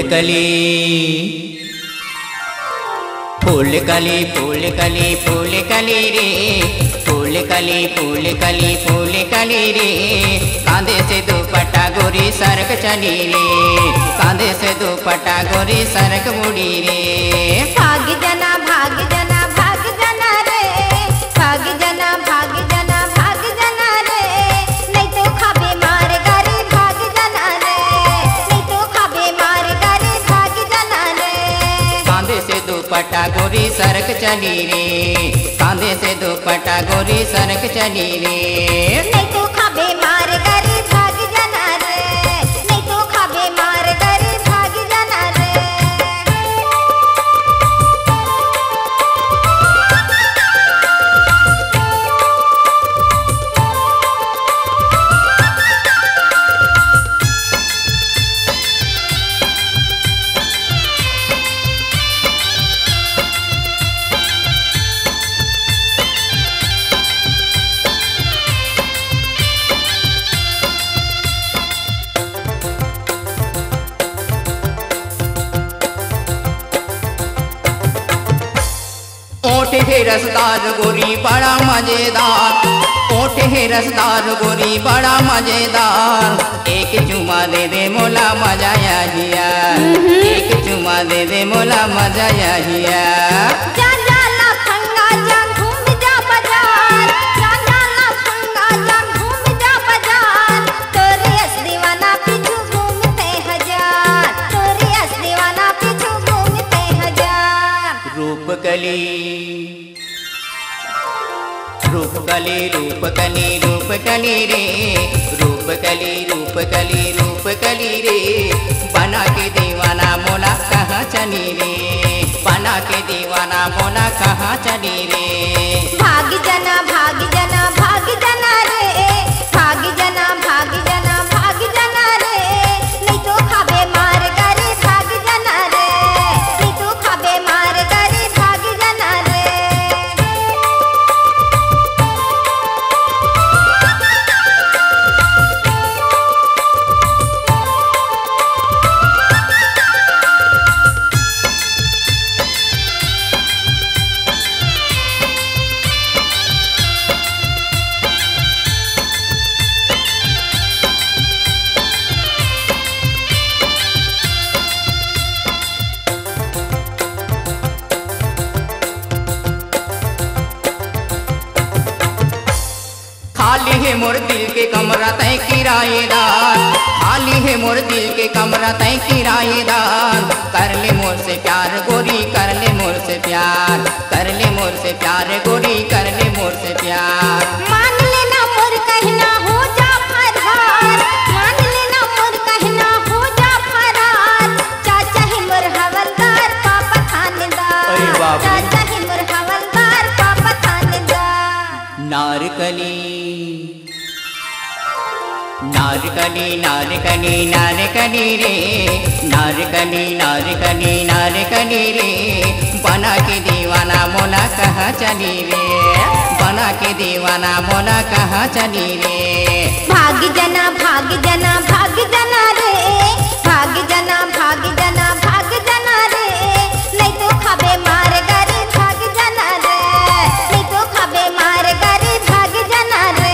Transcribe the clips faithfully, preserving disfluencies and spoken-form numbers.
कली, फूल कली, फूल कली, फूल कली रे, फूल कली, फूल कली, फूल कली रे। कांधे से दुपट्टा गोरी सरक चली रे, कांधे से दुपट्टा गोरी सरक उड़ी रे। भाग जना, भाग जना, भाग जना रे, भाग जना, भाग जना, भाग जना रे, नहीं तो खाबे मार गारी, भाग जना रे, नहीं तो खाबे मार गारी, भाग जना रे। कांधे से दुपट्टा गोरी सरक चली रे, कांधे से दुपट्टा गोरी सरक चली रे। नहीं तो खाबे मार गारी, भाग जना रे, नहीं तो खाबे मार गारी, भाग जना रे। ओठ हे रसदार गोरी बड़ा मजेदार, ओठ हे रसदार गोरी बड़ा मजेदार। एक चुमा दे दे मोला मजा आ हिया, एक चुमा दे दे मोला मजा आ हिया। जा जा लफंगा जा घूम जा बाजार, जा जा लफंगा जा घूम जा बाजार। तोरे अस दीवाना पीछू घूमते हजार, तोरे अस दीवाना पीछू घूमते हजार। रूप कली, रूप कली, रूप कली, रूप कली रे, रूप कली, रूप कली, रूप कली रे। बना के दीवाना मोला कहाँ चली रे, बना के दीवाना मोला कहाँ चली रे। भाग जना, भाग जना, भाग जना रे, भाग जना, भाग जना, भाग जना रे, नहीं तो खाबे मार गारी, भाग जना रे, नहीं तो खाबे मार गारी, भाग जना रे। खाली हे मोर दिल के कमरा तैं किराएदार, खाली हे मोर दिल के कमरा तैं किराएदार। कर ले मोर से प्यार गोरी, कर ले मोर से प्यार, कर ले मोर से प्यार गोरी, कर ले मोर से प्यार। मान लेना मोर कहना, हो जा फरार, मान लेना मोर कहना, हो जा फरार। चाचा हे मोर हवलदार, पापा थानेदार। अरे बाप रे। चाचा हे मोर हवलदार, पापा थानेदार। नारकली, नारकली, नारकली, नारकली रे, नारकली, नारकली, नारकली रे। बना के दीवाना मोला कहाँ चली रे, बना के दीवाना मोला कहाँ चली रे। भाग जना, भाग जना, भाग जना रे, भाग जना, भाग जना, भाग जना रे, नहीं तो खाबे मार गारी, भाग जना रे, नहीं तो खाबे मार गारी, भाग जना रे।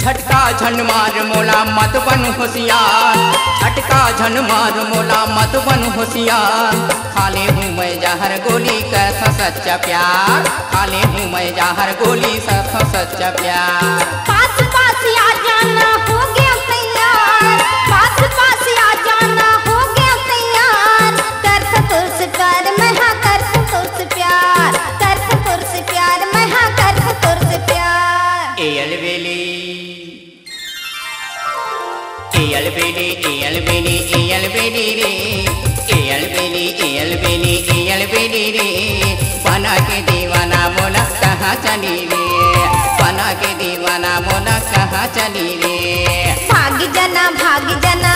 झटका झन मार मोला मत बन होशियार, झटका झन मार मोला मत बन होशियार। खा ले हूँ मैं जहर गोली करथों सच्चा प्यार, खा ले हूँ मैं जहर गोली करथों सच्चा प्यार। पास पास आ जाना हो गया तैयार, पास पास आ जाना हो गया तैयार। करथों तोर से प्यार मैं हाँ, करथों तोर से प्यार, करथों तोर से प्यार मैं हाँ, करथों तोर से प्यार। ए अलबेली, ए रे, ए अलबेली, ए अलबेली, ए अलबेली रे, बना के दीवाना मोला कहाँ चली रे, बना के दीवाना मोला कहाँ चली रे। भाग जना, भाग जना,